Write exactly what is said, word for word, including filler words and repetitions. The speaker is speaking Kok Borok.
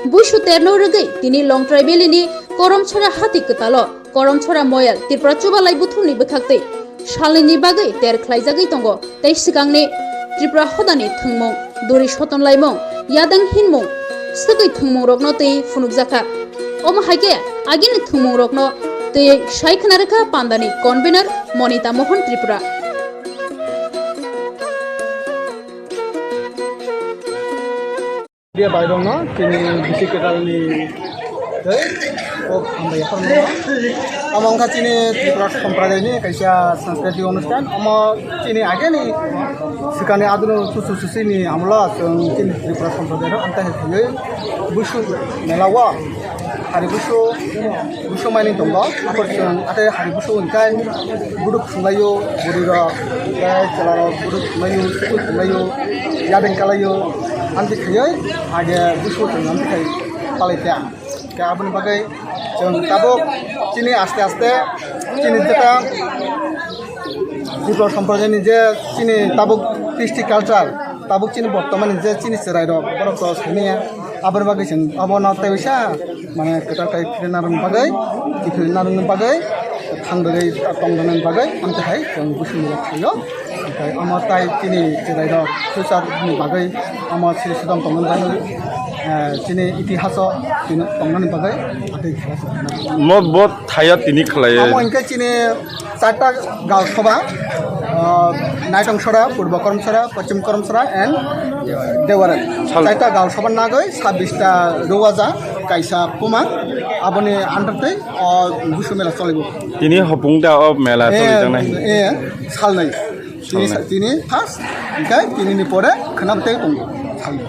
Buisu terno rwgwi tini Longtrai Valley ni Koromchora hati kwtalo Koromchora Moyal Tripura Chubalai Buthumni bwkhaktwi salnwini bagwi ter khlaijagwi tongo tei swkangni Tripura hodani thwngmung, duri sotonlaimung, yadeng hinmung swkwi thwngmungrokno twi phunukjakha. Omo hai khe agini thwngmungrokno twi sai khna rwkha pandani convener Monita Mohan Tripura. Media bairokno chini bisi kwtalni tei o hambai yaphar mano. Omo wngkha chini Tripura Sampradayani kaisa sanskriti onustan. Omo chini ageni swkangni adunu chuchu chuchini amlo chwng chini Tripura Sampradayano amtai hai khaiwi Busu mela o hari Busu Busu mani tongo, aphor chwng atei hari Busu hwnkhai buduk thwnglaio, bwrwirok tei chwlarok buduk thwnglaio, sukui thwnglaio, yadeng kalaio, amtwi khaiwi age Busu chwng amtwi khai palai kha. Khe aboni bagwi chwng tabuk chini aste aste chini jeta Tripura Sampradayani je chini tabuk kristi culture, tabuk chini bortomani je chini chwrairok borok to saimanya, aboni bagwi chwng obono tei uisa mane kwtal kai phirwi narwkni bagwi, kiphilwi narwkni bagwi, thang rwgwi tong rwkni bagwi amtwi hai chwng Busu mela khaio. Omo tai chini chwrairok future ni bagwi omo sri sodom tongmani bagwi, eh, chini itihaso tini tongmani bagwi atwi khlai. Mo bo thaya tini khlai. Omo hinkhe chini charta gal soba, ah, Naitong Sora, Purbo Korom Sora, Poschim Korom Sora and Dewaran. Sal- Charta gal soba nagwi sabbish ta rowaja kaisa puma aboni under tei o Busu mela cholibo. Tini hopung da o mela choli jangnai. Eh, salnai. Tini, salnai. Tini first, hinkhe tini ni pore khnam tei tongo. Salnai.